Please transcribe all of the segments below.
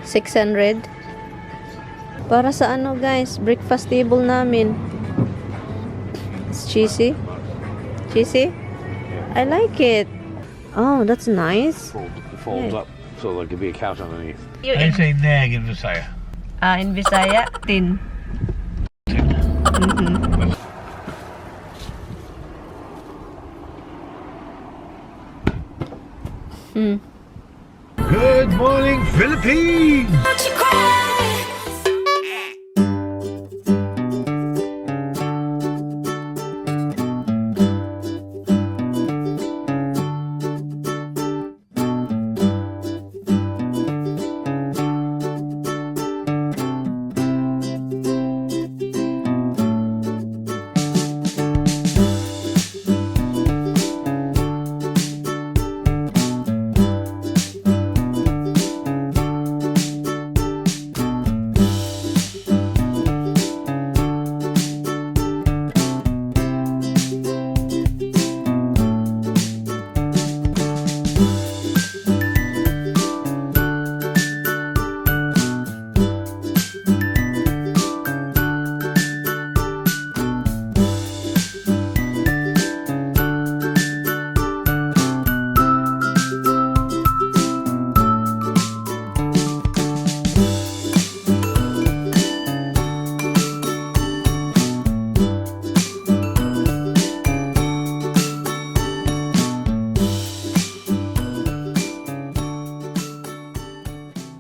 600. Para sa ano guys, breakfast table namin. It's cheesy. Cheesy? I like it. Oh, that's nice. Folds up so there could be a couch underneath. I say nag in Bisaya. In Bisaya, tin. Good morning, Philippines!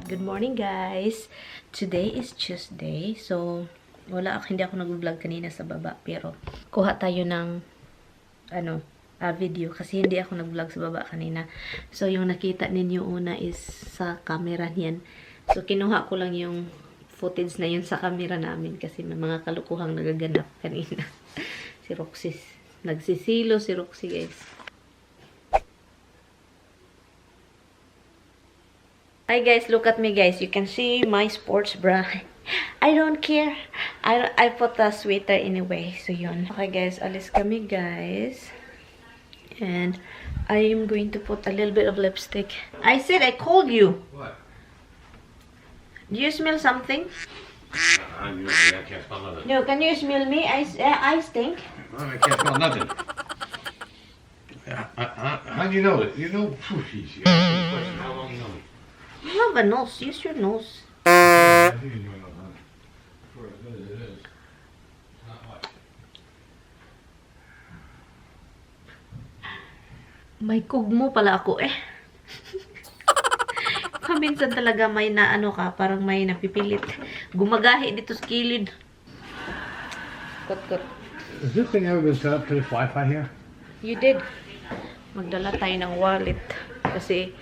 Good morning guys. Today is Tuesday. So, hindi ako nag-vlog kanina sa baba. Pero, kuha tayo ng video. Kasi hindi ako nag-vlog sa baba kanina. So, yung nakita ninyo una is sa camera niyan. So, kinuha ko lang yung footage na yun sa camera namin. Kasi may mga kalukuhang nagaganap kanina. Si Roxy. Nagsisilo si Roxy guys. Hi guys, look at me guys. You can see my sports bra. I don't care. I put a sweater anyway. So yun. Okay guys, alis kami guys. And I am going to put a little bit of lipstick. I said I called you. What? Do you smell something? I can't smell nothing. No, can you smell me? I stink. I can't smell nothing. How do you know it? You know, jeez, how long you know me? You have a nose. Use your nose. I think you know that. For as good as it is, it's not much. May kugmo pala ako eh. Minsan talaga may naano ka, parang may napipilit. Gumagahi dito sa kilid. Kot. Has this thing ever been set up to this Wi-Fi here? You did. Magdala tayo ng wallet. Kasi,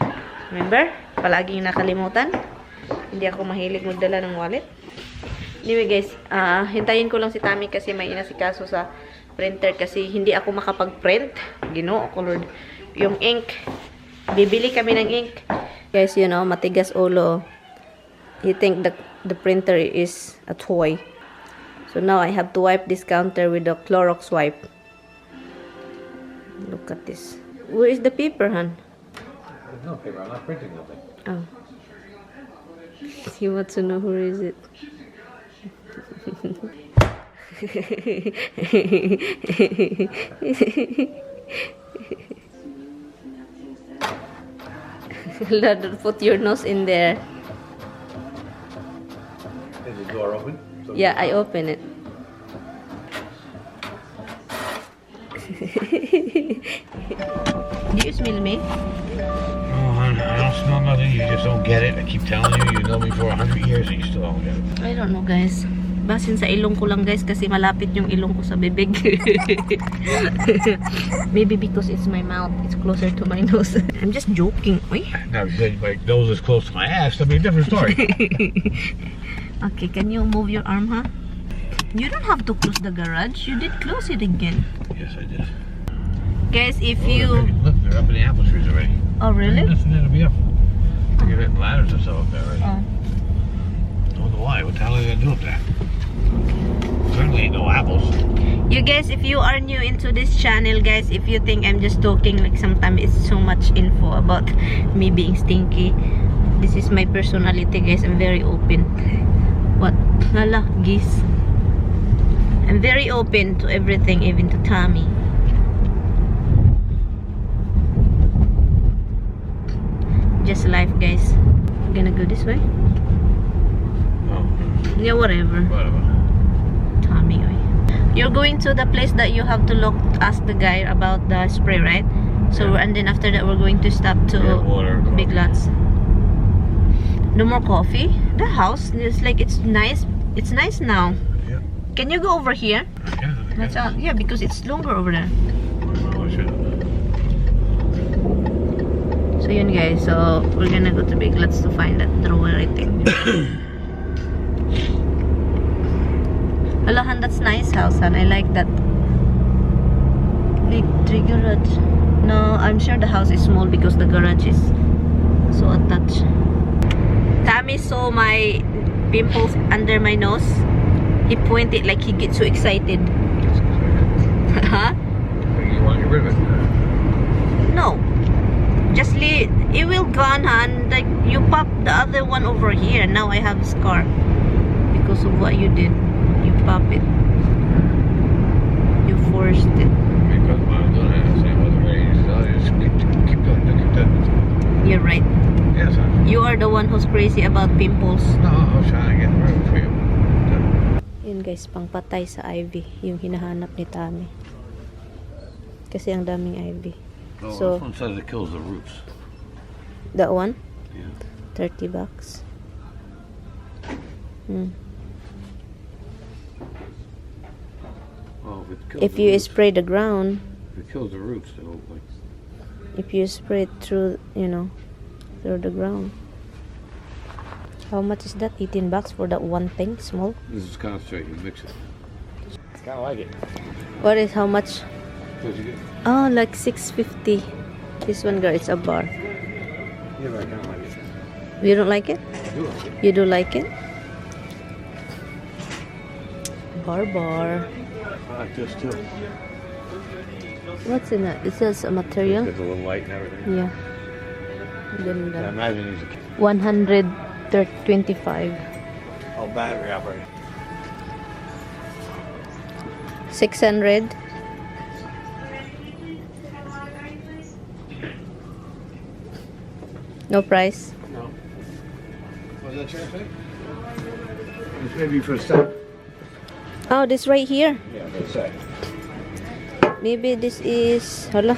remember? Palaging nakalimutan. Hindi ako mahilig magdala ng wallet. Anyway guys, hintayin ko lang si Tami kasi may inasikaso sa printer kasi hindi ako makapag-print. Ginoo ko Lord. Yung ink. Bibili kami ng ink. Guys, you know, matigas ulo. You think that the printer is a toy. So now I have to wipe this counter with the Clorox wipe. Look at this. Where is the paper, hon? There's no paper. I'm not printing nothing. Oh. He wants to know who is it. Lord, put your nose in there. Is the door open? Yeah, I open it. Do you smell me? I don't smell nothing. You just don't get it. I keep telling you. You know me for 100 years and you still don't get it. I don't know, guys. Basin sa ilong ko lang, guys, kasi malapit yung ilong ko sa bibig. Maybe because it's my mouth. It's closer to my nose. I'm just joking. Oy. Now, if you said my nose is close to my ass, that'd be a different story. Okay, can you move your arm, huh? You don't have to close the garage. You did close it again. Yes, I did. Guys, if Oh, you... Look, they're up in the apple trees already. Oh, really? Listen, it'll be up. You're hitting ladders or so up there already. Oh. Don't know why. What the hell are they gonna do up there? Certainly ain't no apples. You guys, if you are new into this channel, guys, if you think I'm just talking, like sometimes it's so much info about me being stinky, This is my personality, guys. I'm very open. What? Hala, geese. I'm very open to everything, even to Tommy. Just life, guys. I'm gonna go this way. Oh, Yeah, whatever. whatever. Tommy, oy. You're going to the place that you have to look, ask the guy about the spray, right? So, and then after that, we're going to stop to Yeah, water, Big coffee. Lots. No more coffee. The house is like, it's nice. It's nice now. Yeah. Can you go over here? Yeah, That's out. Yeah, because it's longer over there. Oh, shit. So yun, guys. So we're gonna go to Big Lots to find that drawer, I think. Alahan, that's nice house, and I like that. Big tree garage. No, I'm sure the house is small because the garage is so attached. Tommy saw my pimples under my nose. He pointed like he gets so excited. Huh? You want to get rid of it? No. Just leave. It will gone, and like you pop the other one over here. Now I have a scar because of what you did. You pop it. You forced it. Because mine's done it. So I wasn't ready to tell you. Just keep doing it. Keep doing it. You're right. Yes, sir. You are the one who's crazy about pimples. No, I was trying to get rid of it for you. Yun, guys, pangpatay sa ivy. Yung hinahanap ni Tommy. Kasi ang daming ivy. Oh, So- this one says it kills the roots. That one? Yeah. $30. Well, if it kills If the you roots, spray the ground, if it kills the roots, it'll like. if you spray it through, you know, through the ground. How much is that? $18 for that one thing, small? This is concentrate. You mix it. Kind of like it. What is how much? What'd you get? Oh, like $6.50. This one, girl, it's a bar. Yeah, but I kind of like it. You don't like it? I do like it. You do like it? Bar. I like this too. What's in it? It says a material. It's got the little light and everything. Yeah. I Ganda. imagine these are 125. all battery operated. 600. No price. No. What's that chair say? It's maybe for a set. Oh, this right here. Yeah, for a set. Maybe this is, hala,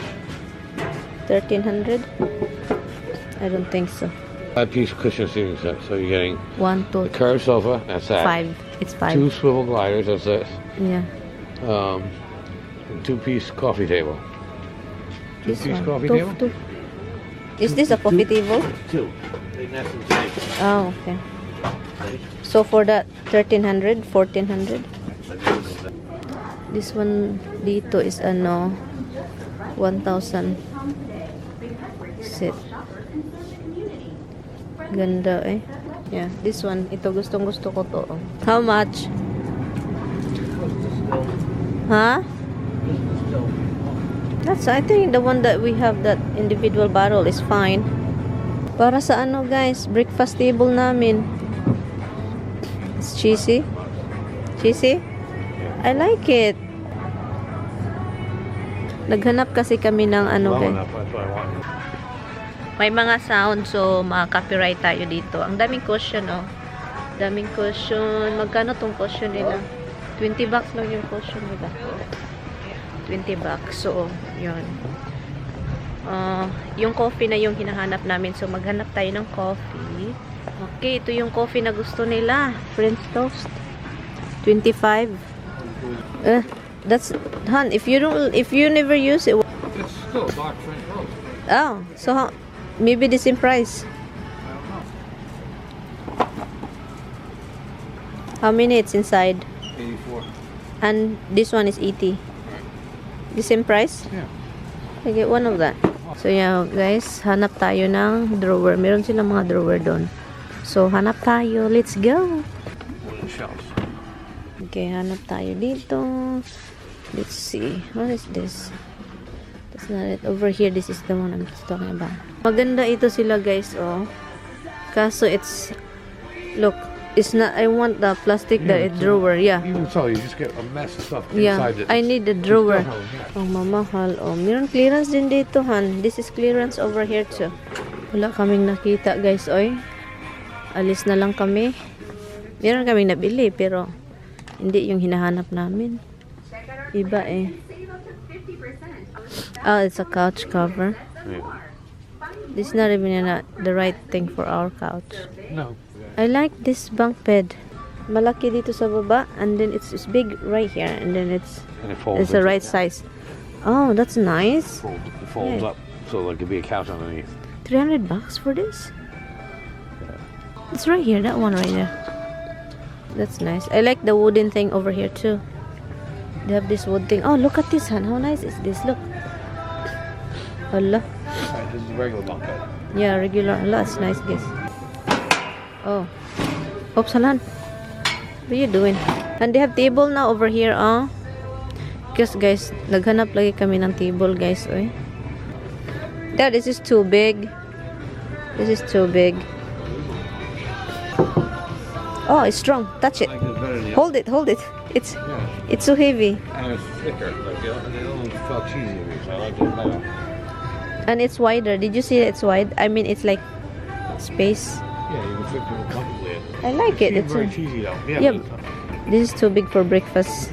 1300. I don't think so. 5-piece cushion seating set. So you're getting 1, 2, a curved sofa. That's that. 5. It's 5. 2 swivel gliders. That's this. Yeah. 2-piece coffee table. This 2-piece one. coffee Two- table. two. Is this a coffee table? 2. In essence, 8. Oh, okay. So for that 1300, 1400. This one dito is ano 1,000 set. Ganda eh. Yeah, this one ito gustong-gusto ko to. How much? Huh? That's, I think the one that we have, that individual barrel, is fine. Para sa ano, guys, breakfast table namin. It's cheesy. Cheesy? I like it. Naghanap kasi kami ng ano, guys. That's what I want. May mga sound, so maka-copyright tayo dito. Ang daming cushion, oh. Daming cushion. Magkano tong cushion nila? $20 lang yung cushion nila. $20. So, yun. Yung coffee na yung hinahanap namin. So, maghanap tayo ng coffee. Okay, ito yung coffee na gusto nila. French toast. 25. That's, Han, if you never use it. It's still dark French roast. Oh, so how, maybe the same price. How many it's inside? 84. And this one is 80. The same price? Yeah. I get one of that. So yeah, guys, hanap tayo ng drawer. Meron silang mga drawer doon. So hanap tayo. Let's go. Wooden shelves. Okay, hanap tayo dito. Let's see. What is this? That's not it. Over here, this is the one I'm talking about. Maganda ito sila, guys, oh. Kaso it's, look, it's not, I want the plastic, the drawer, yeah. Even so, you just get a mess of stuff Yeah, inside it. I need the drawer. Yeah. Oh, mamahal. Oh, meron clearance din dito, han. This is clearance over here too. Wala kaming nakita, guys, oy. Alis na lang kami. Meron kaming nabili, pero hindi yung hinahanap namin. Iba eh. Oh, it's a couch cover. Yeah. This is not even the right thing for our couch. No. I like this bunk bed. Malaki dito sa baba, and then it's big right here, and then it's the right size. Oh, that's nice. It folds up, so there could be a couch underneath. $300 for this? It's right here, that one right there. That's nice. I like the wooden thing over here too. They have this wood thing. Oh, look at this, hon. How nice is this? Look. Allah. This is a regular bunk bed. Yeah, regular. Allah, it's nice, guys. Oh. Oops, Halan. What are you doing? And they have table now over here, oh. Because, guys, naghanap lagi kami ng table, guys, oy. Dad, this is too big. This is too big. Oh, it's strong. Touch it. Hold it, hold it. It's so heavy. And it's thicker. Like, it don't feel cheesy to me, so I like it better. And it's wider. Did you see that it's wide? I mean, it's like space. Yeah, you can fit it comfortably in. I like it. It's It's very cheesy though. Yeah. yeah. This is too big for breakfast.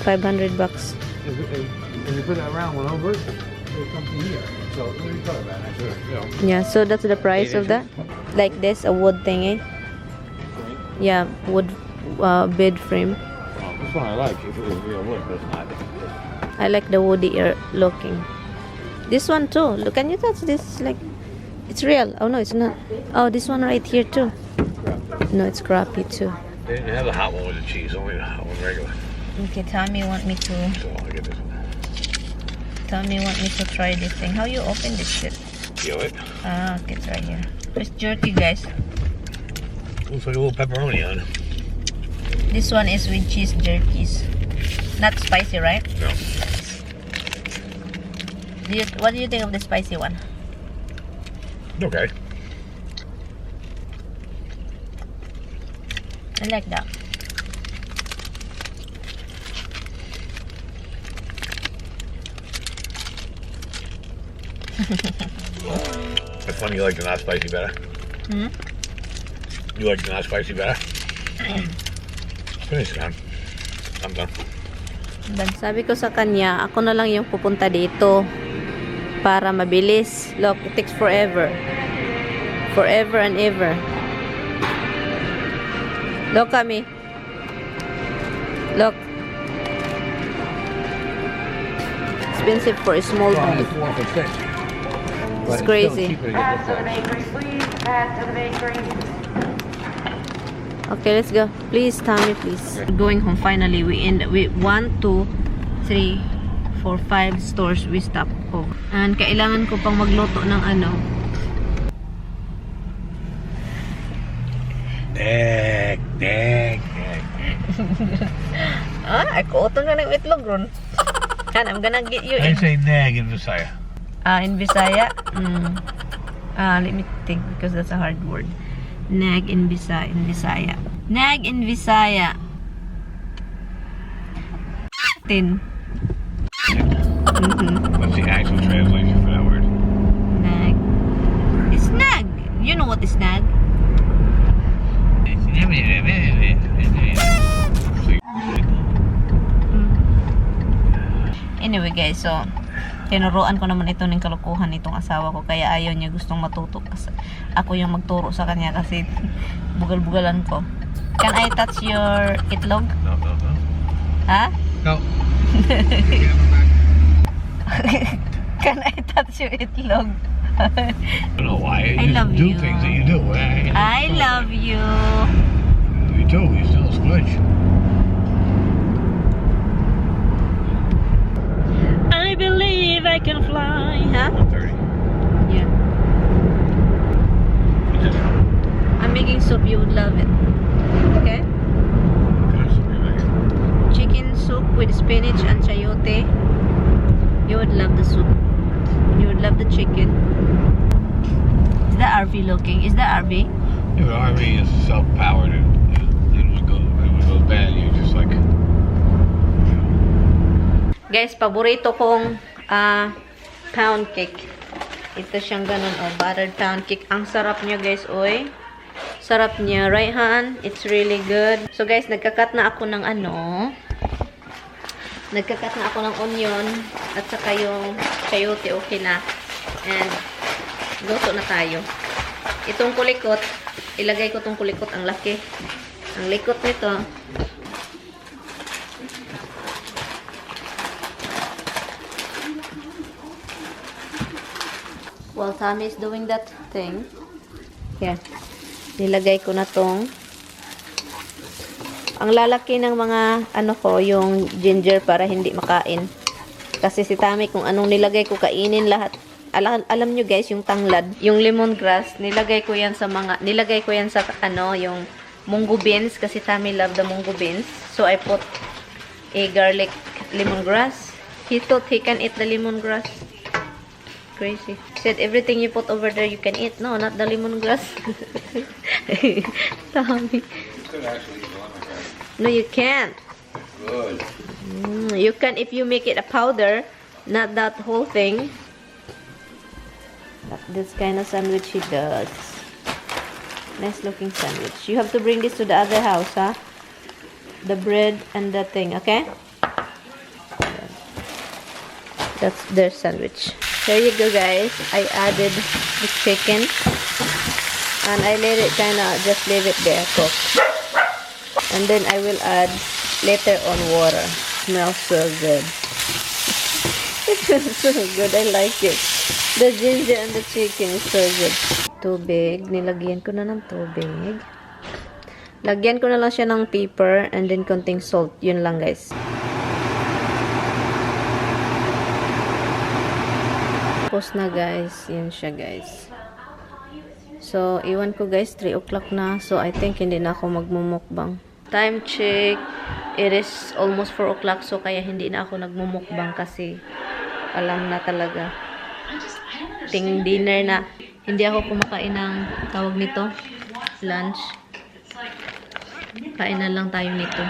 $500. If you put that round one over it, it'll come from here. So what are you talking about? That's Yeah, so that's the price of that. Like this, a wood thingy. Yeah, wood bed frame. this one I like. If it was real wood, but it's not. I like the woody looking. This one too. Look, can you touch this? Like, it's real. Oh no, it's not. Oh, this one right here too. No, it's crappy too. They didn't have the hot one with the cheese, only the hot one regular. Okay, Tommy want me to. So I'll get this one. Tommy want me to try this thing. How you open this shit? Peel it. Ah, okay, it's right here. It's jerky, guys. Looks like a little pepperoni on it. This one is with cheese jerkies. Not spicy, right? No. What do you think of the spicy one? Okay. I like that. It's funny you like the not spicy better. Hmm? You like the not spicy better? Finish, man. I'm done. Dan sabi ko sa kanya, ako na lang yung pupunta dito para mabilis. Look, it takes forever. Forever and ever. Look, kami. Look. Expensive for a small Well, one. it's 4 for 6. It's crazy. Okay, let's go. Please, Tommy, please. We're going home finally. We end with 1, 2, 3, 4, 5 stores we stop over. And kailangan ko pang magluto ng ano. Nag. Ako ito nga ng itlog ron. Han, I'm gonna get you I in. say nag in Bisaya. In Bisaya? Let me think because that's a hard word. Nag in Bisaya. Nag in Bisaya. Tin. What's the actual translation for that word? Nag. It's nag. You know what is nag? Anyway guys, so tinuruan ko naman ito ng kalukuhan nitong asawa ko, kaya ayaw niya, gustong matuto kasi ako yung magturo sa kanya kasi bugal-bugalan ko. Can I touch your itlog? No. Ha? No. Can I touch your itlog? I don't know why. I love do you. things that you do. I love you. You do. You still squish. I believe I can fly. Huh? 130. Yeah. I'm making soup. You would love it. Okay? Chicken soup with spinach and chayote. You would love the soup. You would love the chicken. Is that RV looking? Is that RV? Yeah, but RV is self-powered, and when it goes bad, you just like, Guys, paborito kong pound cake. Ito siyang ganun, oh, buttered pound cake. Ang sarap niya, guys, oy. Sarap niya, right, Han? It's really good. So, guys, nagkakat na ako ng nagkakat na ako ng onion at saka yung chayote, okay na. And, luto na tayo. Itong kulikot, ilagay ko itong kulikot. Ang laki. Ang likot nito. While Tommy is doing that thing, here, nilagay ko na tong, ang lalaki ng mga, ko, yung ginger para hindi makain. Kasi si Tommy, kung anong nilagay ko, kainin lahat. Alam nyo guys, yung tanglad, yung lemongrass, nilagay ko yan sa yung munggo beans, kasi Tommy love the munggo beans. So, I put a garlic lemongrass. He thought he can eat the lemongrass. Crazy. Said everything you put over there you can eat. No, not the lemongrass. Tommy. You could actually eat lemongrass. No, you can't. Good. You can if you make it a powder, not that whole thing. But this kind of sandwich he does. Nice looking sandwich. You have to bring this to the other house, huh? The bread and the thing, okay? That's their sandwich. There you go, guys. I added the chicken and I let it just leave it there cook. And then I will add later on water. Smells so good. It smells so good. I like it. The ginger and the chicken is so good. Tubig. Nilagyan ko na ng tubig. Lagyan ko na lang siya ng pepper and then konting salt. Yun lang, guys. Tapos na, guys. Yan siya, guys. So, iwan ko, guys. 3 o'clock na. So, I think hindi na ako magmumukbang. Time check. It is almost 4 o'clock. So, kaya hindi na ako nagmumukbang kasi alam na talaga. Ting dinner na. Hindi ako kumakain ng tawag nito. Lunch. Kain na lang tayo nito.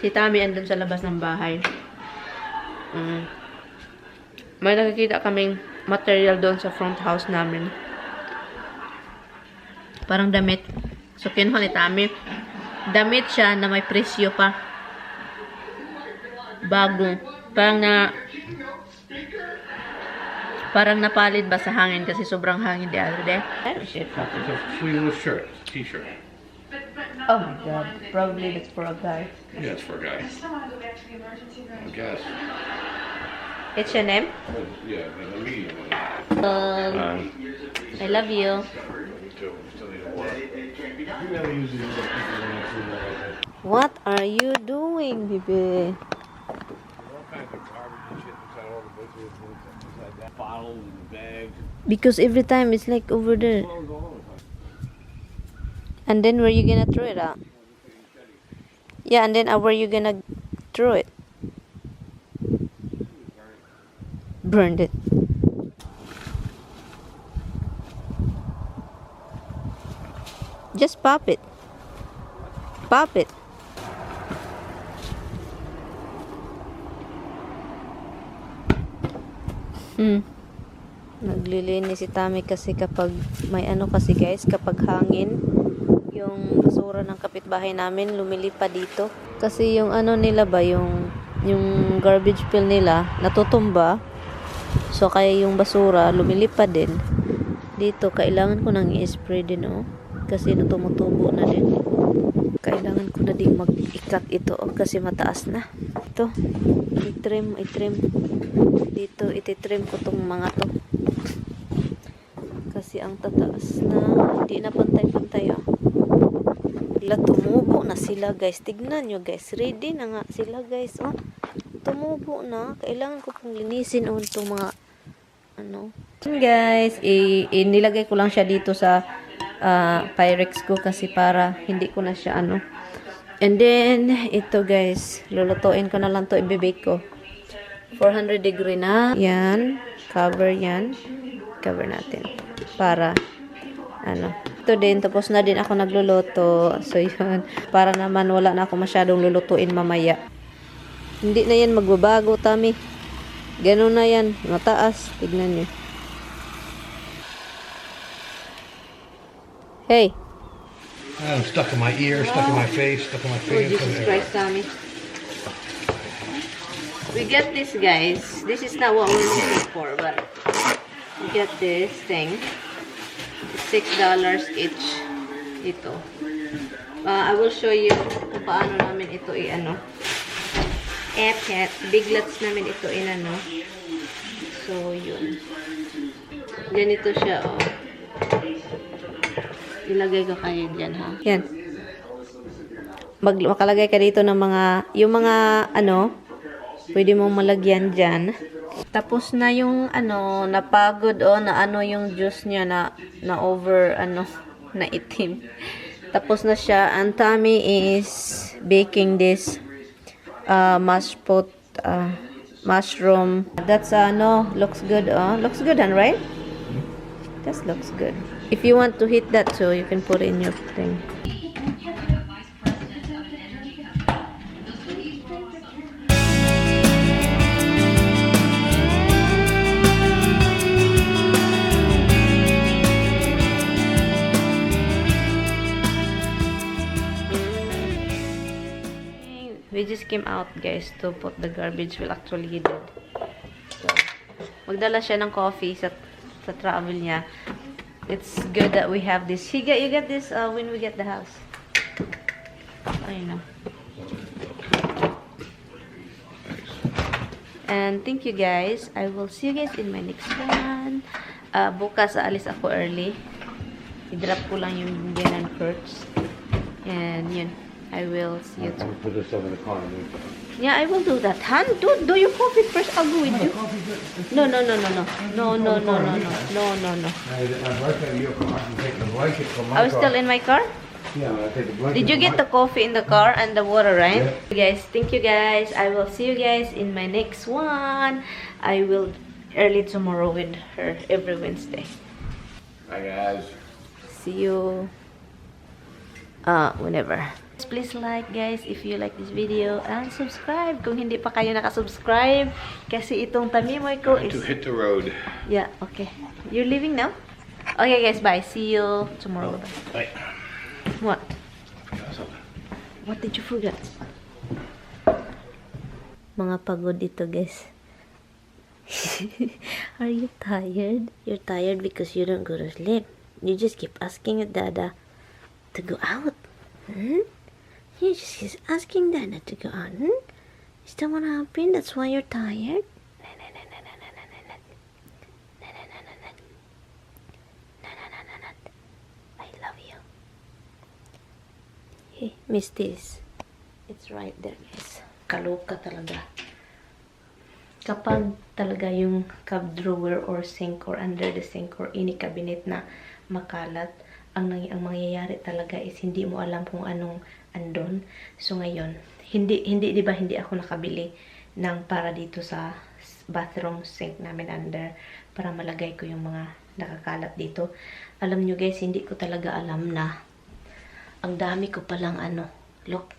Si Tommy andun sa labas ng bahay. May nakikita kaming material doon sa front house namin. Parang damit. So, kinuha ni Tommy. Damit siya na may presyo pa. Bago. Parang napalid ba sa hangin kasi sobrang hangin the other day. Shit. It's a sleeveless shirt. It's a t-shirt. Oh my god. Probably it's for a guy. Yeah, it's for a guy. I guess. It's your name? Yeah, the medium one. I love you. What are you doing, baby? Because every time it's like over there. And then where you gonna throw it out? Yeah, and then where you gonna throw it? Burned it. Just pop it. Pop it. Naglilinis si Tommy kasi kapag may kasi guys, kapag hangin, yung basura ng kapitbahay namin lumilipad dito. Kasi yung nila ba, yung garbage pail nila natutumba. So, kaya yung basura, lumilipad din. Dito, kailangan ko nang i-spray din, oh. Kasi tumutubo na din. Kailangan ko na din mag-ikat ito, oh, kasi mataas na. Ito, i-trim. Dito, ititrim ko tong mga to. Kasi ang tataas na. Hindi na pantay-pantay, oh. Tumubo na sila, guys. Tignan nyo, guys. Ready na nga sila, guys, oh. Tumubo na. Kailangan ko pong linisin itong mga guys, inilagay ko lang siya dito sa Pyrex ko kasi para hindi ko na siya and then ito guys, lulutuin ko na lang to, ibibake ko 400 degree na yan, cover natin para ano. Ito din, tapos na din ako nagluluto. So, yun. Para naman wala na ako masyadong lulutuin mamaya. Hindi na yan magbabago, Tami. Ganun na yan. Mataas. Tignan nyo. Hey. I'm stuck in my ear, stuck in my face, stuck in my Oh, face. Jesus Christ, Tami. We get this, guys. This is not what we're looking for, but we get this thing. It's $6 each. Ito. I will show you kung paano namin ito i-ano. Biglets namin ito in-ano. So, yun. Ganito siya, oh. Ilagay ko kayo dyan, ha? Yan. Makalagay ka dito ng mga, yung mga, ano, pwede mong malagyan dyan. Tapos na yung, ano, napagod, oh, na ano yung juice niya na over, ano, na itim. Tapos na siya. And Tommy is baking this mushroom. That's, ano, looks good, oh. Looks good, right? That looks good. If you want to heat that too, you can put it in your thing. We just came out, guys, to put the garbage. Well, actually, he did. So, magdala siya ng coffee sa travel niya. It's good that we have this. You get this when we get the house. I know. And thank you, guys. I will see you guys in my next one. Bukas, aalis ako early. I-drop ko lang yung Ganon Kurtz. And yun. I will see you too. Put this over the car. Yeah, I will do that. Han, do your coffee first. I'll go with you. No. No. I was still in my car? Yeah, I take the blanket. Did you get the coffee in the car and the water, right? Yeah. Guys, thank you, guys. I will see you guys in my next one. I will early tomorrow with her every Wednesday. Hi, guys. See you whenever. Please like, guys, if you like this video, and subscribe kung hindi pa kayo nakasubscribe, kasi itong tamimoy ko is... To hit the road. Yeah, okay. You're leaving now? Okay, guys, bye. See you tomorrow. Bye. What? I forgot something. What did you forget? Mga pagod dito, guys. Are you tired? You're tired because you don't go to sleep. You just keep asking your dada to go out. You just keep asking dada to go out. Is that what happened? That's why you're tired? I love you. Hey, miss this. It's right there, guys. Kaloka talaga. Kapag talaga yung cup drawer or sink or under the sink or any cabinet na makalat, ang mangyayari talaga is hindi mo alam kung anong andon. So ngayon, hindi 'di ba hindi ako nakabili ng para dito sa bathroom sink namin under para malagay ko yung mga nakakalat dito. Alam nyo, guys, hindi ko talaga alam na ang dami ko palang ano. Look.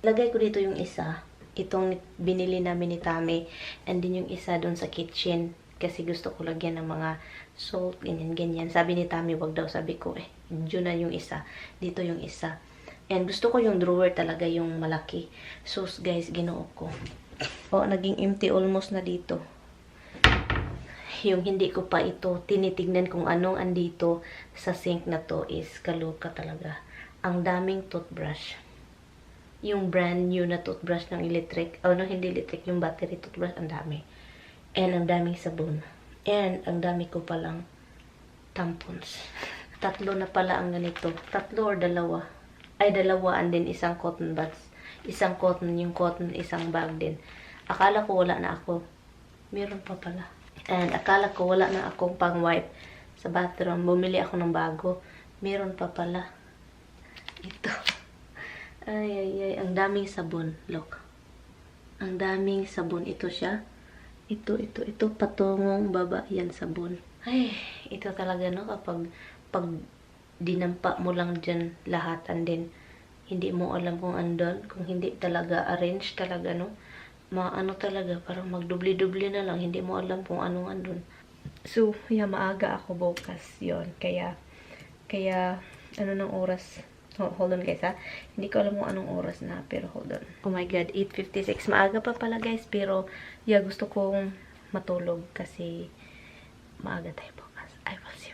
Lagay ko dito yung isa. Itong binili namin ni Tami. And din yung isa doon sa kitchen. Kasi gusto ko lagyan ng mga salt, ganyan. Sabi ni Tami, wag daw. Sabi ko, dyan na yung isa. Dito yung isa. And gusto ko yung drawer talaga, yung malaki. So, guys, ginoo ko. Naging empty almost na dito. Yung hindi ko pa ito tinitignan kung anong andito sa sink na to is kaluka talaga. Ang daming toothbrush. Yung brand new na toothbrush ng electric. Hindi electric, yung battery toothbrush, ang dami. And ang daming sabon. And ang dami ko palang tampons. 3 na pala ang ganito. 3 or 2. Ay, 2 and then isang cotton buds. Isang cotton, yung cotton, isang bag din. Akala ko wala na ako. Meron pa pala. And akala ko wala na akong pang wipe sa bathroom. Bumili ako ng bago. Meron pa pala. Ito. Ay. Ang daming sabon. Look. Ang daming sabon. Ito siya. Ito. Patungong baba. Yan, sabon. Ay, ito talaga, no? Kapag dinampa mo lang dyan lahat and then hindi mo alam kung andun, kung hindi talaga arrange talaga, no? Maano talaga, parang magdubli-dubli na lang, hindi mo alam kung anong andun. So, yeah, maaga ako bukas yon. Kaya, ano ng oras? Oh, hold on guys ha. Hindi ko alam kung anong oras na, pero hold on. Oh my God, 8:56. Maaga pa pala guys, pero yeah, gusto kong matulog kasi maaga tayo bukas. I will see you